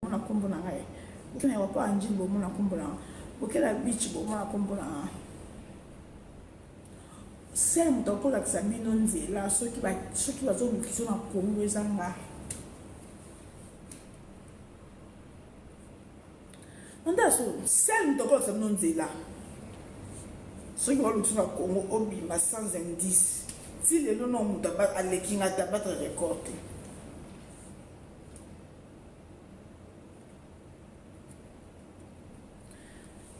Bomona kombo na ngai. Boke na aéroport ya Ndjili bomona kombo na nga. Boke na beach bomona kombo na nga. Seul moto akolakisa bino nzela soki ba soki bazolukiso na Congo eza nga. Nde so seul moto akolakisa bino nzela soki balukiso na Congo obima sans indice. Ti lelo no moto aleki nga te abattre record te.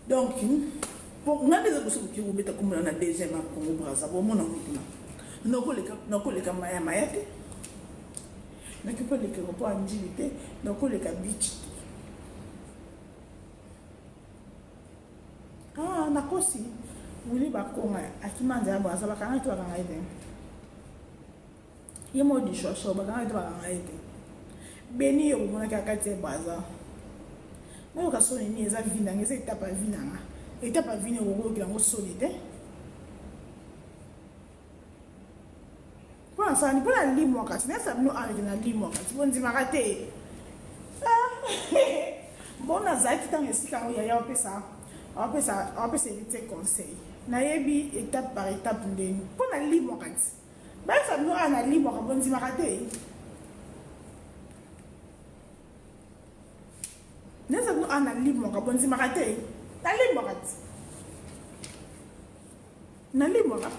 Donc po nga nde eza boso boki kobeta komona na deuxième ya Congo Brazza bomona ngo kuna nakoleka nakoleka maya maya te nakoki koleka mpo ya njili te nakoleka beach te ah nakosi wili bakonga akima nzela Brazza bakanga te bakanga ye te Ye moko dishwasha bakanga te bakanga ye te. Beni yo bomonaki akati ya Brazza. Nayoka soni nini eza vie nanga eza etape ya vie nanga. Etape ya vie nini okoki yango soni te. Mpo na sani mpo na limwa kasi nayesa bino awa na limwa kasi bondimaka te. Ah. Bon nazalaki ntango esika yango yaya opesa opesa opesa héritier conseil. Nayebi étape par étape ndeni mpo na limwa kasi. Bayebisa bino awa na limwaka bondimaka te. Nayebisa bino awa na limwaka bondimaka te. Nalimwaka te. Nalimwaka.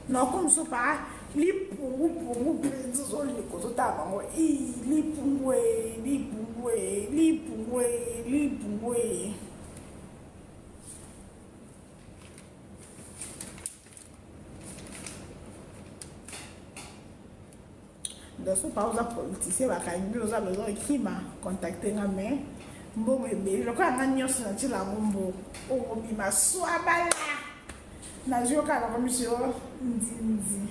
Nakomi so pa lipungupungu mpenza ozoleka ozotala bango lipungu e lipungu e lipungu e lipungu e Donc soki pa oza politicien bakangi oza besoin okima contacte nga mais mbongo ebele lokola nga nyonso natiela yango mbongo okobima swabala nazwi yo kaka nakomisi yo nzinzi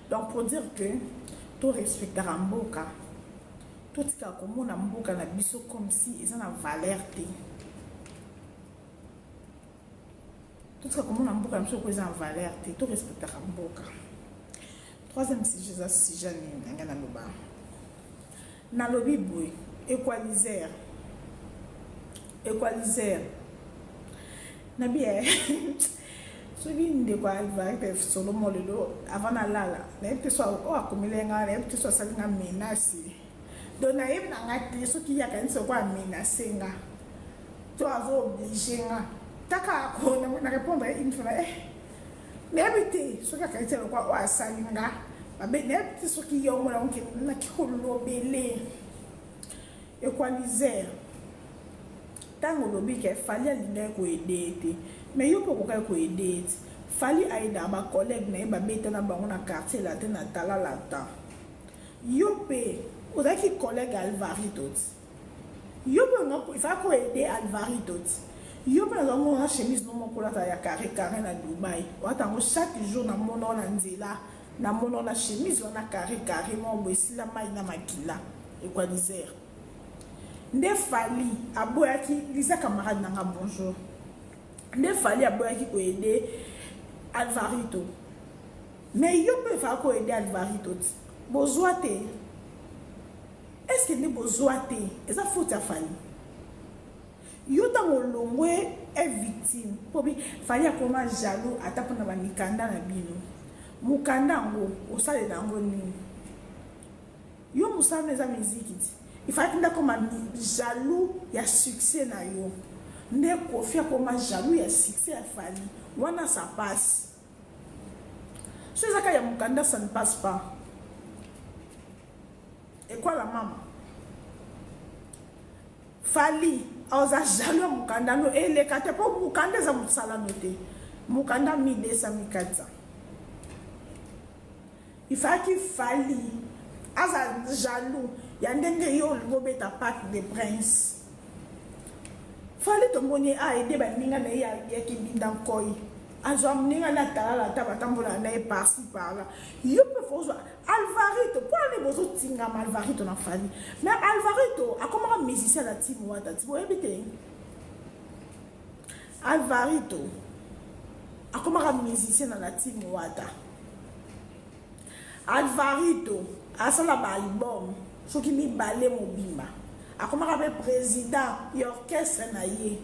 Donc pour dire que to respectaka mboka, totikaka komona mboka na biso comme si eza na valeur te. Totika komona mboka na biso ko eza na valeur te, to respectaka mboka. Troisième sujet eza sujet nini na ngai naloba. Nalobi boye, equalizer. Equalizer. Nabi eh. Soki ndeko Alvarez Solomo lelo avant nalala, nayebi te so oyo akomeli nga, nayebi te so asali nga menace. Donc nayebi na nga te soki ye akanisi lokola menace nga to azo oblige nga. Kaka ko na répondre une fois eh. Nayebi te soki akanisi lokola oyo asali nga mabe, nayebi te soki ye omona yango ke naki kolobele equalizer. Ntango olobi ke Fally alingaki ko aider ye te, mais yo mpe okokaki ko aider ye ti. Fally a aidaka ba collègues na ye babeta na bango na quartier latin na talala temps. Yo mpe ozalaki collègue ya Alvarito ti. Yo pe olinga il fallait ko aider Alvarito ti. Yo pe naza mona na chemise no moko olata ya carré carré na Dubaï. Olata yango chaque jour na mona na nzela na mona na chemise wana carré carré moko boye esila mayi na makila equalizer. Nde Fally aboyaki Lisa camarade na nga bonjour. Nde Fally aboyaki ko aider Alvarito. Mais yo pe il fallait ko aider Alvarito ti. Bozwa te. Est ce que nde bozwa te eza faute ya Fally? Yo tango olongwe est victime po bi Fally akoma jaloux ata pona ba mikanda na bino. Mukanda yango osalela yango nini? Yo musala no eza miziki ti. Il fallait nde akoma jaloux ya succès na yo. Nde Koffi akoma jaloux ya succès ya Fally. Wana ça passe. So eza kaka ya mukanda ça ne passe pas. Ekwala mama. Fally oza jaloux ya mukanda no eleka te po mukanda eza musala no te. Mukanda 1200 1400. Il fallaki Fally aza jaloux ya ndenge yo olingi obeta Parc des Princes. Fally tomoni a aide baninga na ye ya kibinda nkoyi. Azwa moninga na talala ata batambolaka na ye par-ci par-là. Yo mpe fo ozwa Alvarito. Mpo nini bozotingama Alvarito na Fally? Mais Alvarito akomaka musicien na team Wata. Ti boyebi te? Alvarito akomaka musicien na la team Wata. Alvarito asala ba album soki mibale mobimba akomaka mpe president ya orchestre na ye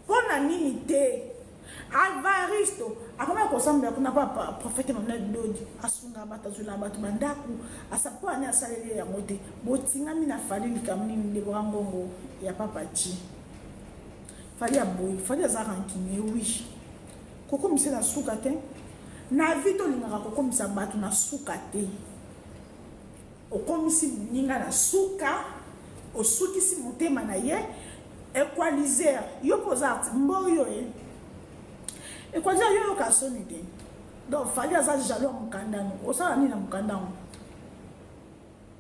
mpo na nini te Alvaristo akomaka kosambela kuna mpo prophète Emmanuel Dodi asunga bato azwela bato bandako asa mpo ani asaleli yango te botingami na Fally likambo nini Deborah Ngongo ya Papa Chi Fally aboyi Fally aza rancunier oui Kokomisa na suka te. Na vie tolingaka kokomisa bato na suka te. Okomisi moninga na suka, osukisi motema na ye. Equalizer, yo mpo oza mboyo ye. Equalizer yo yoka soni te. Donc Fally aza jaloux ya mokanda no. Osala nini na mokanda ngo?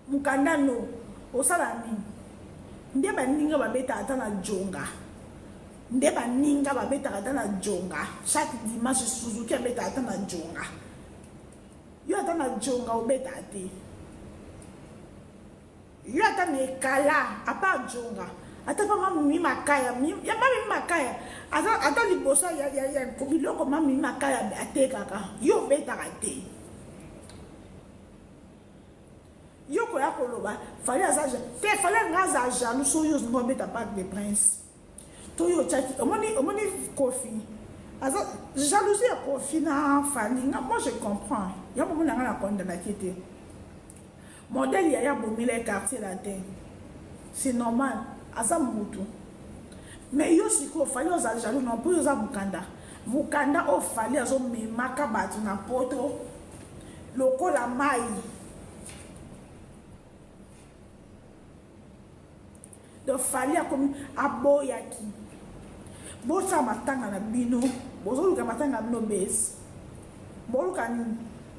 Mokanda no osala nini? Nde baninga babetaka ata na djonga. Nde baninga babetaka ata na djonga. Chaque dimanche Suzuki abetaka ata na djonga. Yo ata na djonga obetaka te. Yo ata na ekala à part djonga. Ata pa mami makaya, ya mami makaya. Ata ata liboso ya ya ya biloko mami makaya atekaka. Yo obetaka te. Yo koya koloba Fally aza te Fally alinga aza jaloux soki yo ozinga obeta Parc des Princes to yo otiaki omoni omoni Koffi aza jalousie ya Koffi na Fally nga moi je comprends yango bomona nga na condamnaki te modèle yaya abomela ye quartier latin c'est normal aza mutu mais yo sikoyo Fally oza jaloux non mpo yo oza mukanda mukanda oyo Fally azomemaka bato na poto lokola mayi donc Fally akomi aboyaki bosala matanga na bino bozoluka matanga na bino base boluka nini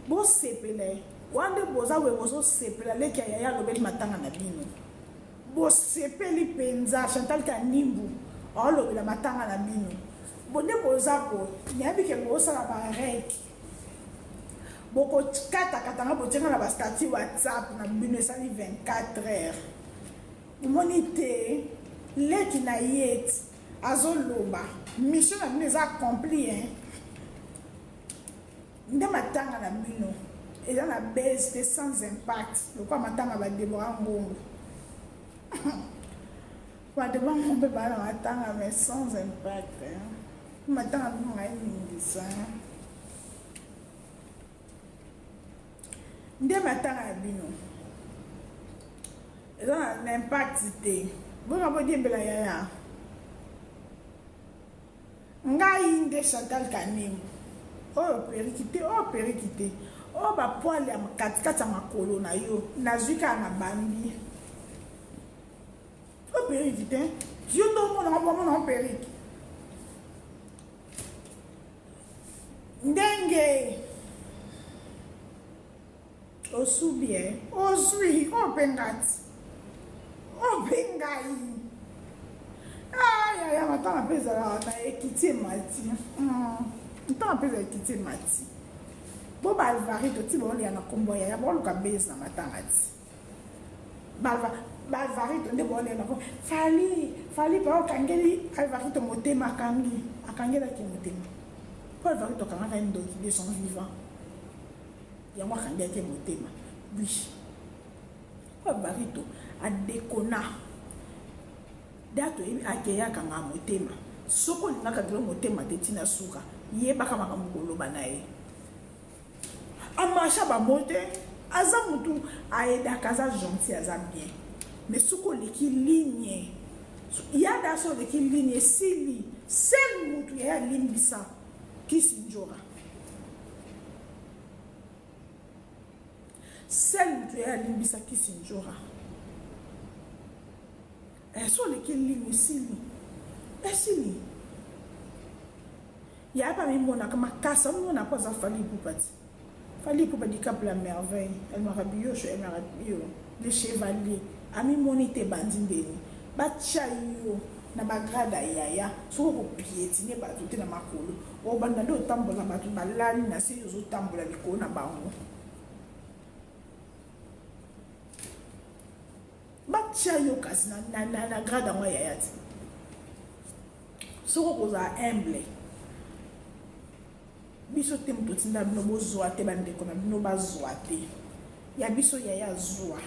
bosepela wana nde boza boye bozosepela leki ya yaya alobeli matanga na bino Bosepeli penza Chantal Kanimbu aolobela matanga na bino bonde boza boye nayebi ke bosala ba rec bokokatakata nga botie nga na ba statut whatsapp na bino esali 24 heures omoni te leki na ye azoloba mission na bino eza accompli hein Nde matanga na bino eza na buzz te sans impact lokola matanga ba Deborah Ngongo. Ba Deborah Ngongo pe ba na matanga mais sans impact. Hein. Matanga bino ngai ningisa. Nde matanga na bino eza na impact te. Bonga bodiembela yaya. Ngai nde Chantal Kanimbu. Oyo periki te, oyo periki te. Oyo ba poils ya katikati ya makolo na yo, nazwi kaka na bambi. Oyo periki te. Yo nde omona ngo omona ngo periki. Ndenge Osubi eh? Ozui oyo mpe ngati. Oyo mpe ngai. Ah yaya matanga mpe ezalaka na ekiti emati. Hmm. Matanga mpe ezala ekiti emati. Bo ba Alvarito ti baolia na kombo ya yaya baoluka base na matanga ti. Ba Alvarito nde baolia na kombo. Fally, Fally pa okangeli Alvarito motema akangi. Akangelaki motema. Po Alvarito akangaka ye ndoki de son vivant. Yango akangaki ye motema. Oui. Alvarito adekona. Date oyebi akeya akanga motema. Soki olingaka kilo motema te tina suka, yebaka makambo koloba na ye. Amarcha bango te, aza mutu aedaka, aza gentil, aza bien. Mais soki oleki ligne, yada so oleki ligne esili, seul mutu yaya alimbisa Kisi Ndjora. Seul mutu ya alimbisa Kisi Ndjora. Eh, so oleki ligne esili. Esili. Ya pa mimonaka makasi, amimona po aza Fally Ipupa ti. Fally Ipupa Dicap la merveille, alingaka biyosho, aimaka biyo, le chevalier. Amimoni te bandi ndeni. Batia yo na ba grade ya yaya, soki oko pietiner bato te na makolo. Obanda nde otambola bato balali na se yo ozotambola likolo na bango. Batia yo kasi na, na, na, na grade yango ya yaya ti. Soki okozala humble. Biso te moto tinda bino bozwa te, bandeko na bino bazwa te. Ya biso yaya azwa.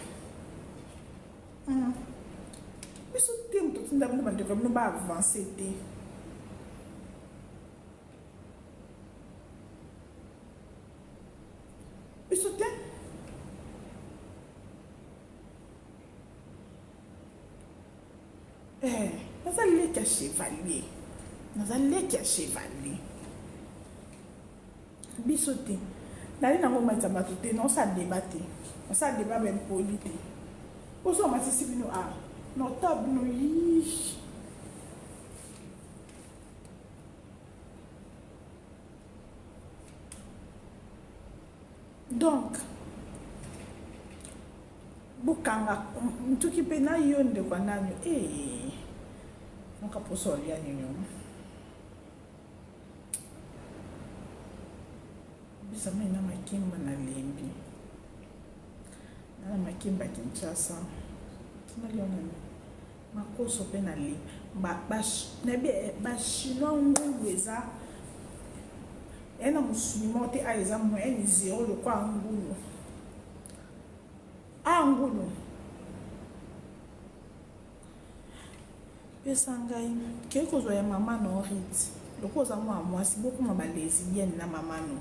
Biso te moto tinda bino bandeko na bino ba avancer te. Biso te. Eh, naza leki ya chevalier. Naza leki ya chevalier. Biso te. Nali nango matisa bato te, naosala débat te. Nasala débat ba impoli te. Ozwa matisi bino a. Nota bino yish. Donc, bokanga ntuki mpe na yo ndeko ya nani ee noka mposa olia nini o bisa mai na makemba nalembi na makemba ya Kinshasa nalia nani makoso mpe nalembi bachinois ngulu eza eya na mosuni moko te a eza moyenne zero lokwa ngulu a ngulu pesa ngai kei kozwa ya mama no rit lokola oza mwana mwasi bokoma balesbienne na mama no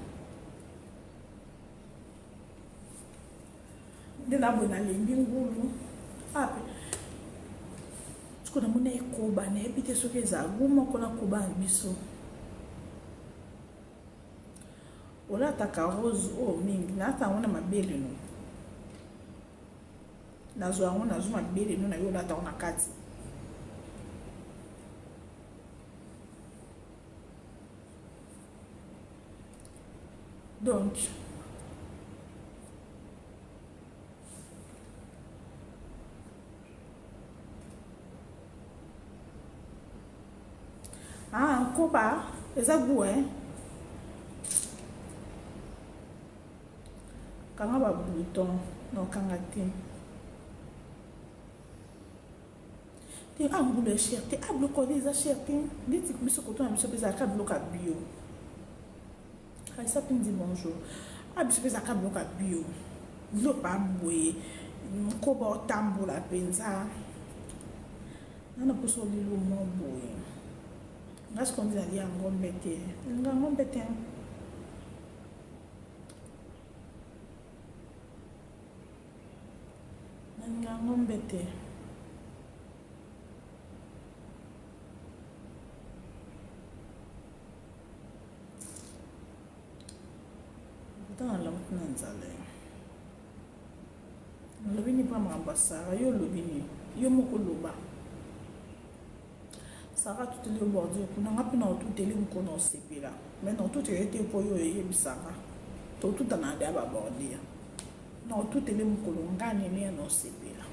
nde naboye nalembi ngulu ape siko namoni ekoba nayebi te soki eza gu moko nakoba na biso olataka rose oyo mingi nalata yango na mabele no nazwa yango nazwa mabele no na yo olata yango na kati. Donc ah nkoba eza goût hein kanga ba bouton na okanga te te ah ngulu ya cher te ah biloko wana eza cher te ndeti biso koto na biso mpe ezalaka biloko ya bio. Aïssa Pindi bonjour. Ah biso mpe ezalaka biloko ya bio. Biloko ba boye nkoba otambola mpenza. Nana mposa olilo mwa boye. Nga sikoyo nde nalia ngombe te. Nga ngombe te. Nalinga ngombe te. Pourtant nalamuki na nzala. Nalobi nini mpo makambo ya Sara? Yo olobi nini? Yo moko loba. Sara atuteli yo bordure kuna, nga mpe na otuteli mokolo na osepela. Mais na otuteli te mpo yo oyebisaka. Totutana na ba bordure. Na otuteli mokolo nga nene na osepela.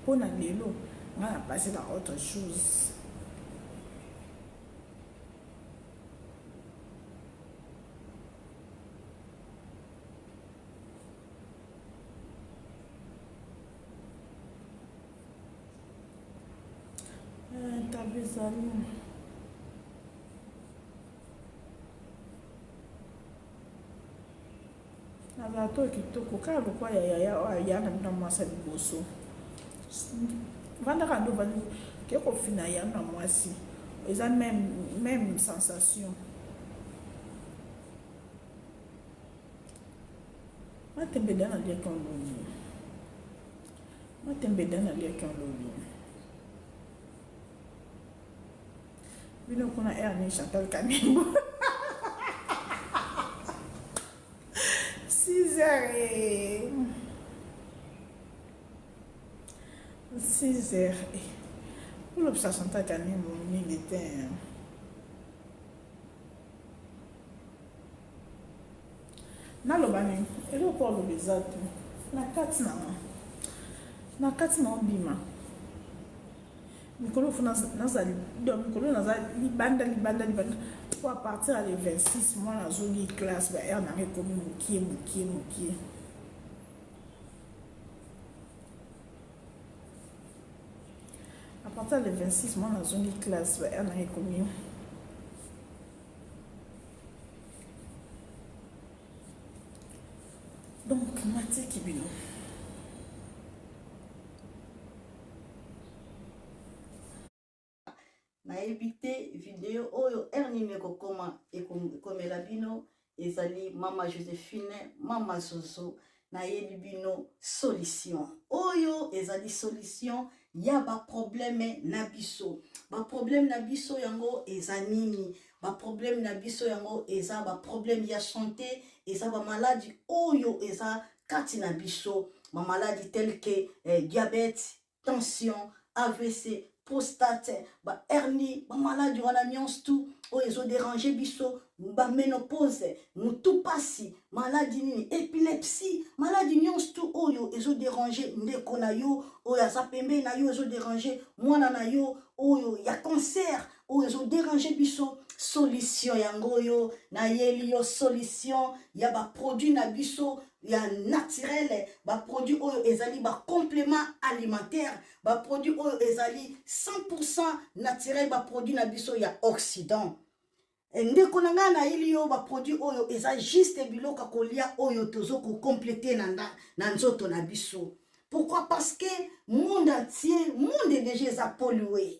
Mpo na lelo nga na passe na autre chose. Tabu ezali nazala to kitoko kaka lokwa ya yaya oyo aya na bino mwasi ya liboso vandaka nde ovandi ke kofina ya na mwasi eza même, même sensation. Matembe da naliaki lobi, matembe da naliaki lobi. Bino kuna air ni Chantal Kanimbo 6 heures et 6 heures olobisa Chantal Kanimbo mingi te. Naloba nini? Eloko oloba eza te na kati na nga, na kati na obima mikolo fo nazali donc mikolo naza libanda libanda libanda po à partir ya le 26 mwana azongi classe, ba heure nanga ekomi mokie mokie mokie. À partir ya le 26 mwana azongi classe, ba heure nanga ekomi. Donc natiki bino. Nayebi te video oyo heure nini ekokoma ekomela bino. Ezali mama Josephine, mama Zozo. Nayebi bino solution oyo ezali solution ya ba problème na biso. Ba problème na biso yango eza nini? Ba problème na biso yango eza ba problème ya santé, eza ba maladi oyo eza kati na biso, ba maladi tel que eh, diabète, tension, AVC, prostate, ba hernie, ba maladi wana nyonso tout oyo ezo déranger biso, ba ménopause, mutu pasi, maladi nini, epilepsie, maladi nyonso tout oyo ezo déranger ndeko na yo oyo aza pembeni na yo, ezo déranger mwana na yo oyo ya cancer oyo ezo déranger biso. Solution yango oyo nayeli yo, solution ya ba produit na biso ya naturel, ba produit oyo ezali ba complément alimentaire, ba produit oyo ezali 100% naturel, ba produit na biso ya Occident. Ndeko na ngai, nayeli yo ba produit oyo eza juste biloko ya kolia oyo tozo kocompléter na, na nzoto na biso. Pourquoi? Parce que monde entier, monde déjà eza pollué,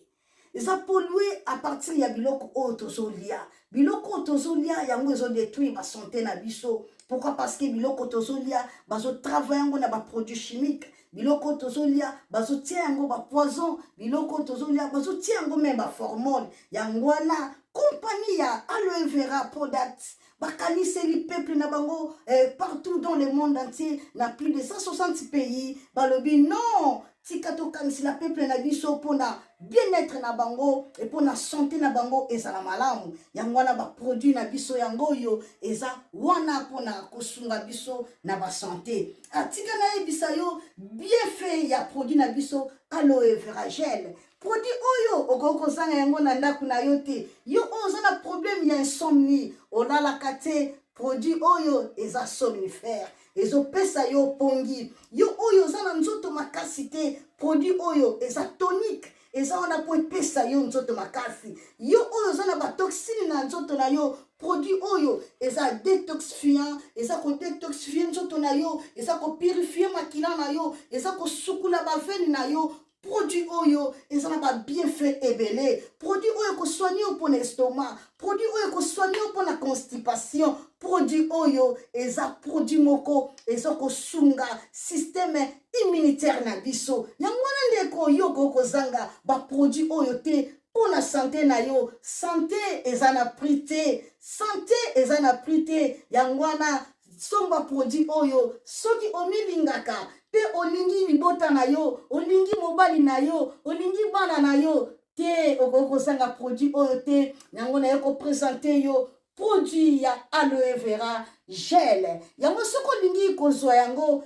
eza pollué à partir ya biloko oyo tozolia. Biloko oyo tozolia yango ezodétruire basanté na biso. Pourquoi? Parce que biloko tozolia, bazotravailler yango na baproduit chimique. Biloko oyo tozolia, bazotia yango bapoison. Biloko oyo tozolia, bazotia yango même baformol. Yango wana compagnie ya Aloe Vera Product bakaniseli peuple na bango eh, partout dans le monde entier, na plus de 160 pays. Balobi non, tika tokanisela peuple na biso mpona bien-être na bango e mpona santé na bango ezala malamu. Yango wana baproduit na biso yango oyo eza wana mpona kosunga biso na basanté. Atika nayebisa yo bienfait ya produit na biso Aloe Vera Gel. Produit oyo okoki kozanga yango na ndako na yo te. Yo oyo oza na problème ya insomnie, olalaka te, produit oyo eza somnifère, ezopesa yo pongi. Yo oyo oza na nzoto makasi te, produit oyo eza tonique, eza wana mpo epesa yo nzoto makasi. Yo oyo oza na batoxine na nzoto na yo, produit oyo eza détoxifiant, eza kodétoxifie nzoto na yo, eza kopurifie makila na yo, eza kosukula baveine na yo. Produit oyo eza na babienfait ebele. Produit oyo ekosoigne yo mpona estomac, produit oyo ekosoigne yo mpona constipation. Produit oyo eza produit moko eza kosunga système immunitaire na biso. Yango wana ndeko, yo okoki kozanga baproduit oyo te mpona santé na yo. Santé eza na prix te, santé eza na prix te. Yango wana somba produit oyo soki omilingaka mpe olingi libota na yo, olingi mobali na yo, olingi bana na yo te, okoki kozanga produit oyo te. Yango naye koprésenter yo produit ya Aloe Vera Gel. Yango soki olingi kozwa yango,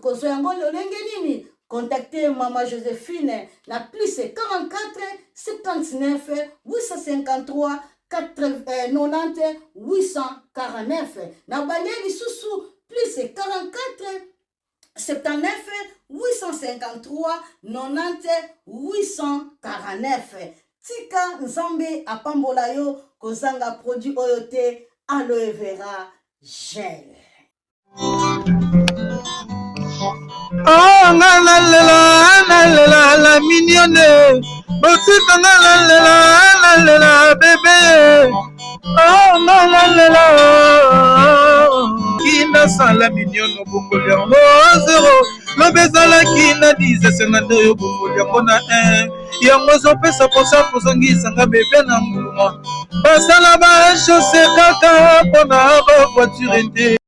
kozwa yango lolenge nini? Contacte mama Josephine na plus 44 79 853 90 849. Na balie lisusu, plus 44 79 853 90 849. Tika Nzambe apambola yo. Kozanga produit oyo te, Aloe Vera Gel. Oh, nga nalela, nalela la mignonne, botika nga nalela, nalela bébé. Oh, nga nalela kinasala mignonne, obongoli yango zero. Lobi ezalaki na 10 esenga nde oyo obongoli yango na 1. Yango ezopesa mposa kozongisanga bébé na nguluma. Basala bachaussée kaka mpona bavoiture te.